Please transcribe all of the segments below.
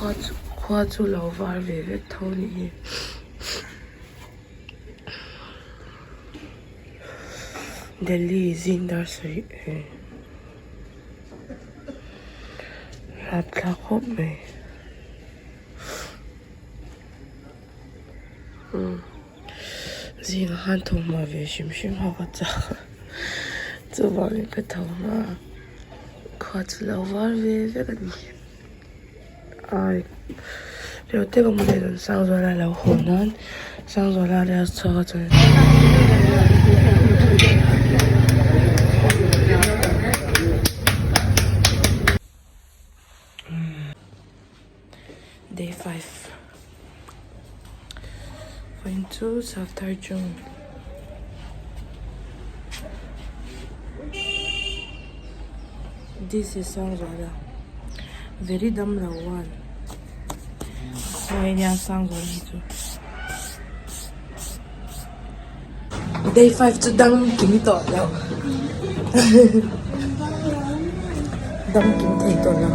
Khua chu khua chu lo var ve vek tho a nih hi. Delhi zing dar sarih eh rapthlak khawp mai. Zingah khan thawmhnaw ve hrim hrim ho ka chak a chuvangin ka tho hma a khua chu lo var ve vek a ni ai reuh te ka hmu leh dawn Sangzuala lo haw nan Sangzuala riak chhuak a chuan Day 5 Vawiin chu Safdarjung This is Sangzuala Very dam lo one Mawi nia Sangzuala hi chu Day 5 chu dang kim tawh lo Dang kim thei tawh lo.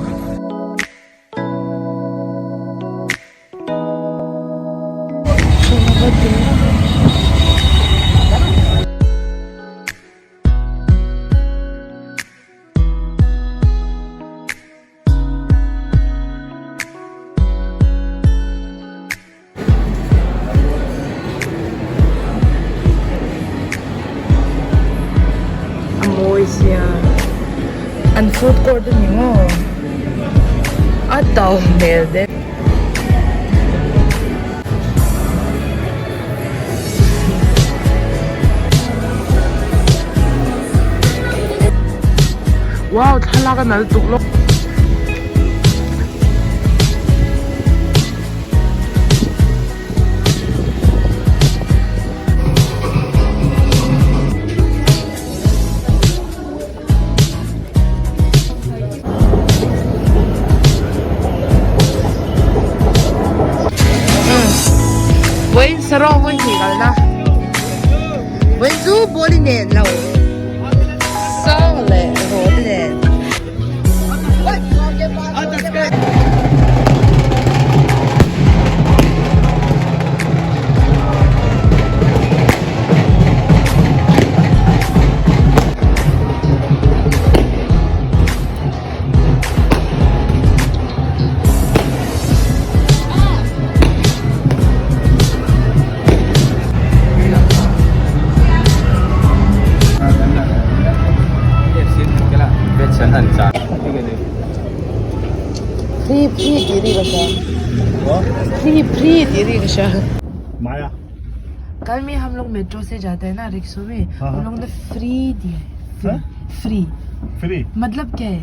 A mawi sia an food court a ni maw a to hmel deuh. Wow thlalak a nal tuk lawk. Vawiin sarawng vawi hnih kalna vawiin chu ball i nen lo sang leh rawt nen. Free free tih ri ka hria free free tih ri ka hria Maya कल में हम लोग metro से जाते हैं ना रिक्शों में उन लोगों ने फ्री दिया है फ्री फ्री मतलब क्या है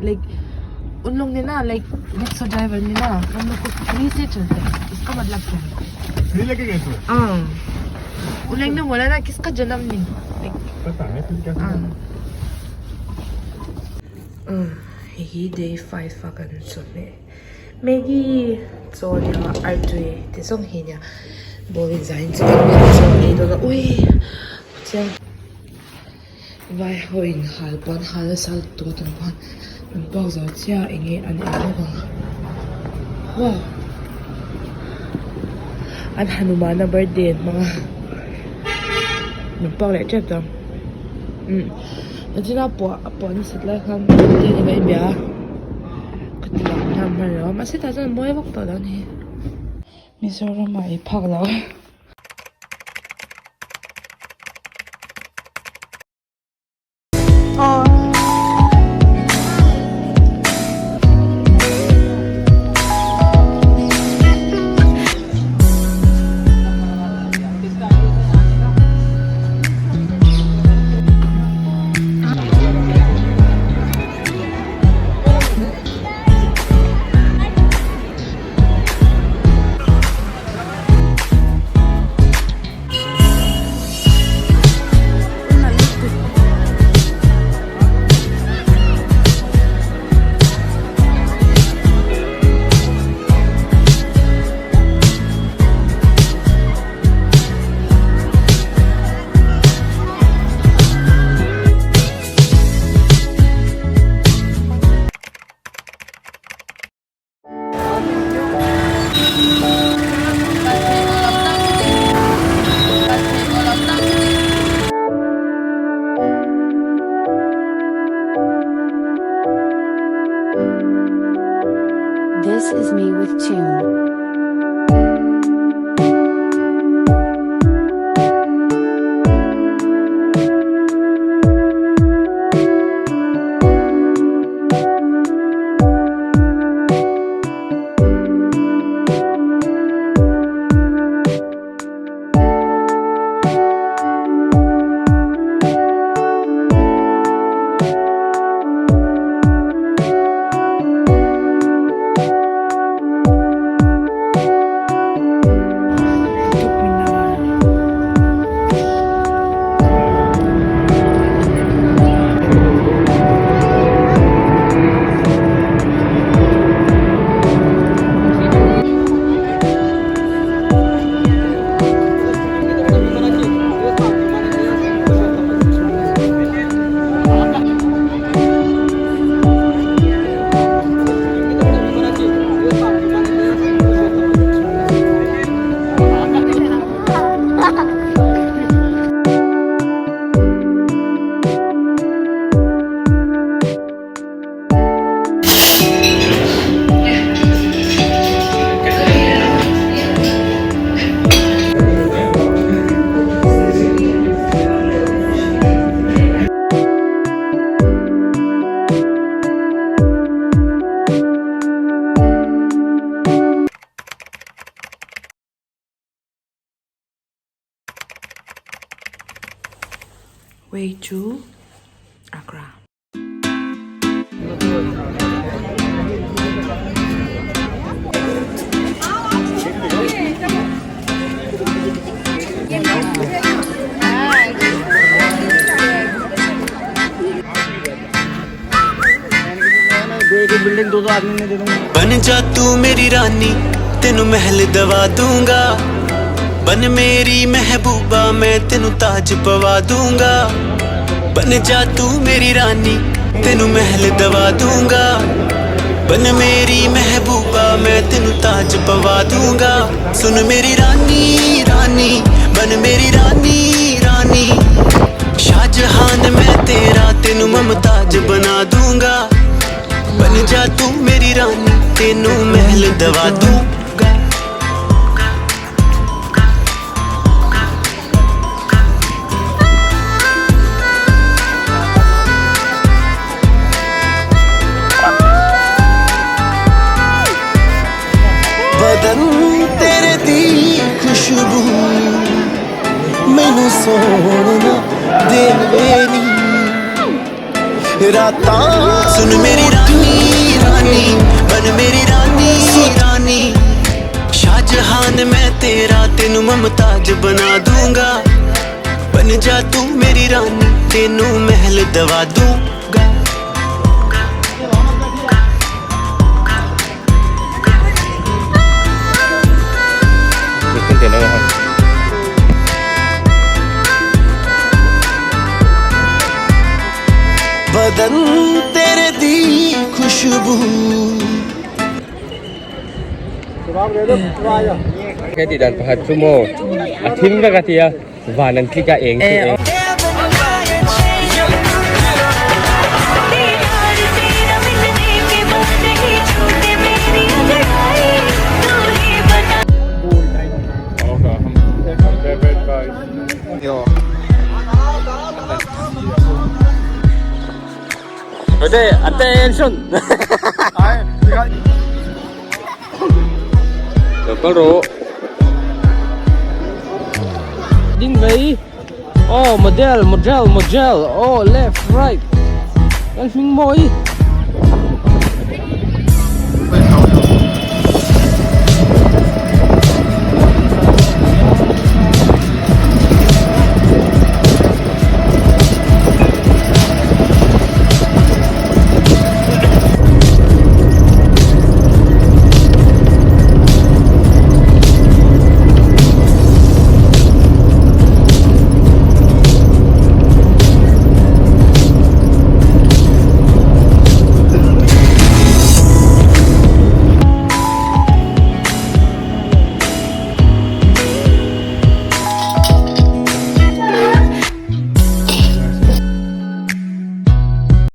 लाइक उन लोग ने ना like rickshaw driver ने ना हम लोग को फ्री से चलते हैं इसका मतलब क्या है फ्री लेके गए थे हाँ उन लोग ने बोला ना किसका जन्मदिन लाइक पता है फिर क्या हाँ hei hi day 5 a kan chawhmeh maggie chaw nia artui te zawng hi nia ball in zah in chicken vel chaw an ei dawn a ui chiang vai ho in hal pawh an hal nasa lutuk a tunah khan an puak zo chiah eng nge an ei bawk ang wow an Hanumana birthday an hmang a min puak leh tep tawh ang Nachina puah a puah nasat lai khan te ni mai bia a ka ti lang hian hman lo a mahse tah chuan a mawi vak tawh lo a ni Mizoram ah i phak lo. Way to Agra. ਬਣ ਜਾ ਤੂੰ ਮੇਰੀ ਰਾਨੀ, ਤੈਨੂੰ ਮਹਿਲ ਦਵਾ ਦੂੰਗਾ। ਬਨ ਮੇਰੀ ਮਹਿਬੂਬਾ, ਮੈਂ ਤੈਨੂੰ ਤਾਜ ਪਵਾ ਦੂੰਗਾ। ਬਨ ਜਾ ਤੂੰ ਮੇਰੀ ਰਾਨੀ, ਤੈਨੂੰ ਮਹਿਲ ਦਵਾ ਦੂੰਗਾ। ਬਨ ਮੇਰੀ ਮਹਿਬੂਬਾ, ਮੈਂ ਤੈਨੂੰ ਤਾਜ ਪਵਾ ਦੂੰਗਾ। ਸੁਣ ਮੇਰੀ ਰਾਨੀ ਰਾਨੀ, ਬਨ ਮੇਰੀ ਰਾਨੀ ਰਾਨੀ। ਸ਼ਾਹਜਹਾਨ ਮੈਂ ਤੇਰਾ, ਤੈਨੂੰ ਮਮਤਾਜ ਬਣਾ ਦੂੰਗਾ। ਬਨ ਜਾ ਤੂੰ ਮੇਰੀ ਰਾਨੀ, ਤੈਨੂੰ ਮਹਿਲ ਦਵਾ ਦੂੰਗਾ। ਬਦਨ ਤੇਰੇ ਦੀ ਖੁਸ਼ਬੂ ਮੈਨੂੰ ਸੌਣ ਨਾ ਦੇਵੇ ਨੀ ਰਾਤਾਂ। ਸੁਣ ਮੇਰੀ ਰਾਨੀ ਰਾਨੀ, ਬਨ ਮੇਰੀ ਰਾਨੀ ਰਾਨੀ। ਸ਼ਾਹਜਹਾਨ ਮੈਂ ਤੇਰਾ, ਤੈਨੂੰ ਮਮਤਾਜ ਬਣਾ ਦੂੰਗਾ। ਬਨ ਜਾ ਤੂੰ ਮੇਰੀ ਰਾਨੀ, ਤੈਨੂੰ ਮਹਿਲ ਦਵਾ ਦੂੰਗਾ। ਬਦਨ ਤੇਰੇ ਦੀ ਖੁਸ਼ਬੂ। Cái thì đàn phật chu mô à thim ra cái thì và nan click a eng chu eng. दीदार तेरा मिलने के बाद ही छूटे मेरी अंगड़ाई, तू ही बता। Ate, attention. Lo kal ro. Ding mai. Oh, model, model, model. Oh, left, right. Kan hming mawi.